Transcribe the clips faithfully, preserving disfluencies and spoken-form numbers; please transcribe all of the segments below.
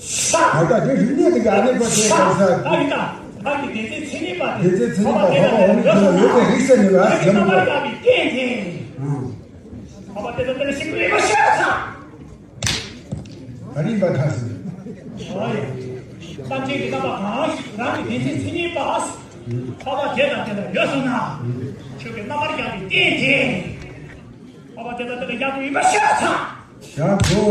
ད་ལྟ་དེ་རིག་གནས་དེ་ག་ཨ་ནི་པ་དེ་ག་ས། ད་ཡིན་ད། ད་ཡིན་ད། སྡེ་ཚན་མཚན་ཉིད་པ་དེ། སྡེ་ཚན་མཚན་ཉིད་པ་འཕགས་པ་འོ་མའི་ཁྱོད་ལ་ཡོད་པའི་རིགས་སད་ནི་བ་ཟེར་མོ། རྣམ་པར་དག་པའི་རྟེན་དེ། འཕགས་པ་དེ་དང་དེ་ལ་ཞིག་རིག་པ་ཤ་ཚ། ཨ་རིག་པ་ཁ་ཟེར། ཨོ་ཡ། ཐམས་ཅད་ཀྱི་རྣམ་པ་གང་ཞིག་རང་གི་སྡེ་ཚན་མཚན་ཉིད་པ། འཕགས་པ་དེ་དང་དེ་ལ་ཡོད་སོང་ན། ཁྱོད་ཀྱི་རྣམ་པར་དག་པའི་རྟེན་དེ། འཕགས་པ་དེ་དང་དེ་ལ་ཡག་པོ་ཡིན་པ་ཤ་ཚ། ཡག་པོ།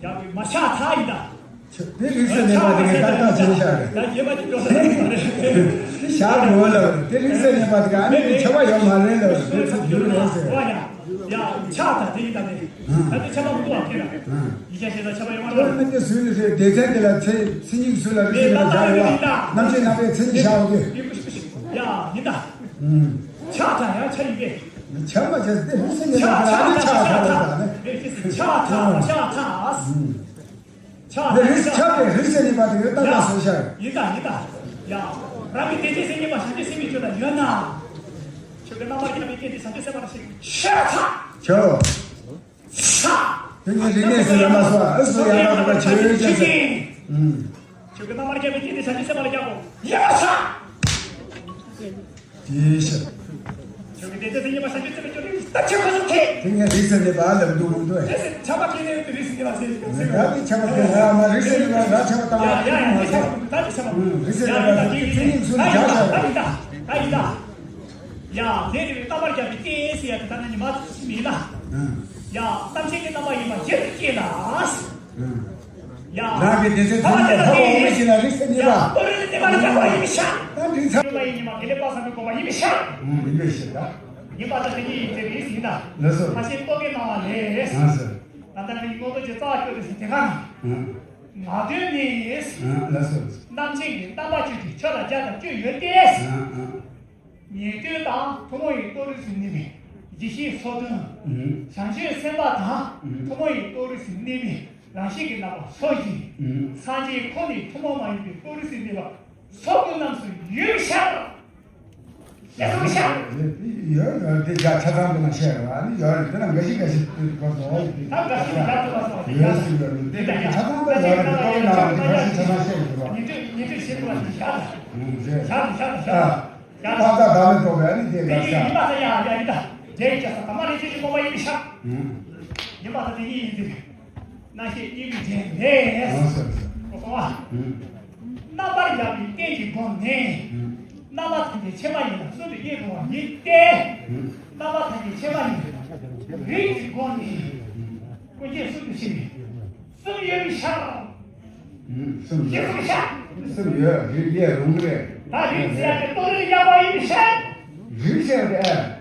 ཡག་པོ་མ་ཤ་ཚ་ཡིན་ད། དེ་རིགས་སུ་གནས་པ་དེ་གའི་ཏག་ཏག་བྱས་ཤག་རེད། ད་རྒྱས་པ་ཅིག་འགྲོ་ས་རེད། དེ་ཤར་འགྲོ་བ་ལ་དེ་རིགས་སུ་གནས་པ་དེ་ག་ཨ་ནི་དེ་ཁྱབ་པ་ཡོད་མ་རེད་ལ་དེ་ཚོ་རྒྱུ་རེད་ཟེར། ཨོ་ཡ། ཡ་ཆགས་ད་དེ་ཡིན་ད་དེ། ད་དེ་ཁྱབ་པ་མི་འདུག་བ་ཁྱེད་ར། ཡིག་ཆ་ཤེས་ད་ཁྱབ་པ་ཡོད་མ་རེད། མི་དེ་སུས་ལ་ཟེར་སྡེ་ཚན་དེ་ལ་ཚེ་ཚེ་སྙིགས་སུ་ལ་རིགས་སུ་གནས་པ་བཞག་ཡོད་བ། རྣམ་ཤེས་རྣམ་པའི་མཚན་ཉིད་བཞག་ཡོད་གི། ཡ་ཡིན་ད། ཆགས་ད་ཡ་ཆ་ཡིན་པས། ཆགས་མ་ཆགས་དེ་རིགས་སུ་གནས་པ་དེ་ག་ཨ་ནི་ཆགས་ད་ལ་ད་ནི། ཆགས་ད་ཆགས་ད། ཆགས་ད་རིགས་ཆགས་པའི་རིགས་སུ་གནས་པ་དེ་གའི་ཏག་ཏག་བཟོས་ཤག་ཡིན་ད་ཡིན་ད། ཡ། རང་གི་སྡེ་ཚན་མཚན་ཉིད་པ་བྱང་ཆུབ་སེམས་དཔའི་ཆོས་དང་ཡོད་ན། ཁྱོད་ཀྱི་རྣམ་པར་དག་པའི་རྟེན་དེ་བྱང་ཆུབ་སེམས་དཔའ་ལ་ཞིག་ཤ་ཚ། ཁྱོད། ཚ། དེ་ངས་རིག་གནས་སུ་ཡ་མ་སོ་ཨ་སུ་ཡ་མ་རེད་པ་ཆོས་ཡོད་ཅེས་ཟེར། ཁྱོད་ཀྱི་རྣམ་པར་དག་པའི་རྟེན་དེ་བྱང་ཆུབ་སེམས་དཔའ་ལ་ཡག་པོ་ཡ་ཚ། དེའི་ཕྱིར། ཁྱོད་ཀྱི་སྡེ་ཚན་མཚན་ཉིད་པ་བྱང་ཆུབ་སེམས་དཔའི་ཆོས་དེ། ད་ཁྱེད་ཁོ་ཚོ་ཁྱེད། དེ་ངས་རིགས་ཟེར་ནས་པ་ལབ་འདུག་མི་འདུག་རིགས་ཟེར་ཆ་པ་ཁྱེད་ནས་རིགས་ཟེར་གྱི་ལ་ཟེར་གྱི་ཟེར་གྱི་ད་དེ་ཆ་པ་ཁྱེད་ལ་མ་རིགས་ཟེར་ནས་པ་ལ་ཆ་པ་བཏང་ཡ་བ་ད་དེ་ཆ་པ་ད་དེ་ཆ་པ་རིགས་ཟེར་ནས་པ་ལ་དེ་ཚུལ་ནི་ཚུལ་ནི་བྱ་བྱ་ད་ཡིན་ད་ད་ཡིན་ད། ཡ་དེ་རེད་རྟ་པར་རྒྱབ་པའི་ལྟས་ཟེར་ཡ་དེ་ད་ན་ཉི་མ་ཚོ་ཞིག་མིན་ལ། ཡ་གཏམ་ཆེན་གྱི་རྣམ་པ་ཡིན་པ་ཁྱེད་ཚོ་སྐྱེས་ལ། ཡ། རང་གི་སྡེ་ཚན་ཐོན་ནས་ལྷ་བ་འོ་མི་ཞིག་ལ་རིགས་སེ་གཉིས་པ། ཡ་ཏོ་རི་ནི་མ་ནི་ཁྱབ་པ་ཡིན་མི་ཤ། ད་འདི་ཚ། ཡོད་མ་ཡིན་ཉི་མ་དགེ་ལེགས་དཔག་བསམ་པའི་དགོངས་པ་ཡིན་མི་ཤ། ཨུམ་ཡིན་པའི་ཤ་ད། ཉི་མ་ད་དེ་གཉིས་ཡིན་ཚེ་རིགས་ཡིན་ད། ལགས་སོ། ཁ་ཤས་ལྟོ་གས་གནང་བ་ལས། ལགས་སོ། ད་ལྟ་ངའི་མངོན་རྟོགས་ཀྱི་རྩ་བ་སྐྱོ་དུས་སུ་དེ་ག་ན། ཨུམ། ང་དོན་ནི། ཨུམ་ལགས་སོ། རྣམ་མཁྱེན་གྱི་རྣམ་པ་བཅུ་དེ་ཆོས་ལ་བརྒྱ་དང་བཅུ་ཡོད་དེ། ཨུམ་ཨུམ། ཉན་ཐོས་དང་ཐུན་མོང་བའི་རྟོགས་རིགས་སུ་གནས་པའི་ཡེ་ཤེས་ཚོགས་བདུན། ཨུམ། བྱང་ཆུབ་སེམས་དཔའ་དང་ཨུམ། ཐུན་མོང་བའི་རྟོགས་རིགས་སུ་གནས་པའི་རང་བཞིན་གྱི་རྣམ་པ་ཚོགས་བཞི། ཨུམ། སངས་རྒྱས་ཁོ་ནའི་ཐུན་མོང་མ་ཡིན་པའི་རྟོགས་རིགས་སུ་གནས་པ་ཚོགས་དགུ་རྣམས་སུ་ཡོད་ཤག་ཤེས་སོང་ཤག་ཡོད་ཡོད་དེ་རྒྱ་ཆ་ཚང་དུ་ན་བཤད་རོགས་ཨ་ནི་ཡོད་རེད་དེ་ན་འགའ་ཞིག་འགའ་ཞིག་དུས་གོ་སོང་ཡོད་དེ་ད་འགའ་ཞིག་ཡོད་ཡོད་ཡོད་དེ་ཡོད་ཡོད་དེ་ཆ་ཚང་དུ་ཡོད་རེད་དེ་ཁོ་བོའི་ནང་ལ་དེ་འགའ་ཞིག་ཆ་ཚང་བཤད་ཡོད་རོགས། ཉན་ཐོས་ཉན་ཐོས་ཤེས་དགོས་པ་དེ་ཤག་ཨུམ་རེད། ཤག་ཤག་ཤག་ཨ། ཡ། ཕ་ཚ་བདག་མེད་རྟོགས་པའི་ཨ་ནི་དེ་ཡིན་ག་ས། ཡིན་པ་ས་ཡ་ཡ་ཡིན་ད། རྒྱལ་གྱི་ས་དམ་རེ་ཆེ་ཆེ་མོ་བ་ཡིན་པའི་ཤ། ཡིན་པ་ས་དེ་ཡིན་ཡིན་དེ། རྣམ་ཤེས་གཉིས་པའི་རྒྱན་ལས། ཨོ་སོ་སོ། ཨོ་སོ་ཨ། རྣམ་པར་ཡང་པའི་རྟེན་གྱི་སྒོ་ནས། རྣམ་པ་ཐམས་ཅད་ཕྱི་མ་ཡིན་ལ་གསུམ་དུ་དབྱེ་རུང་བ་ཡིན་ཏེ། རྣམ་པ་ཐམས་ཅད་ཕྱི་མ་ཡིན་ལ་རིགས་ཀྱི་སྒོ་ནས། ཀུན་མཁྱེན་གསུམ་དུ་ཕྱེ་བའི། གསུམ་ཡོད་པའི་ཤ། གསུམ་ཡོད། གསུམ་ཡོད་རིགས་ཡས་རུང་རེད། ད་རིགས་ཟེར་ཡ་དེ་རྟོགས་རིགས་ཡག་པ་ཡིན་པའི་ཤ། རིགས་ཟེར་ཡ་དེ།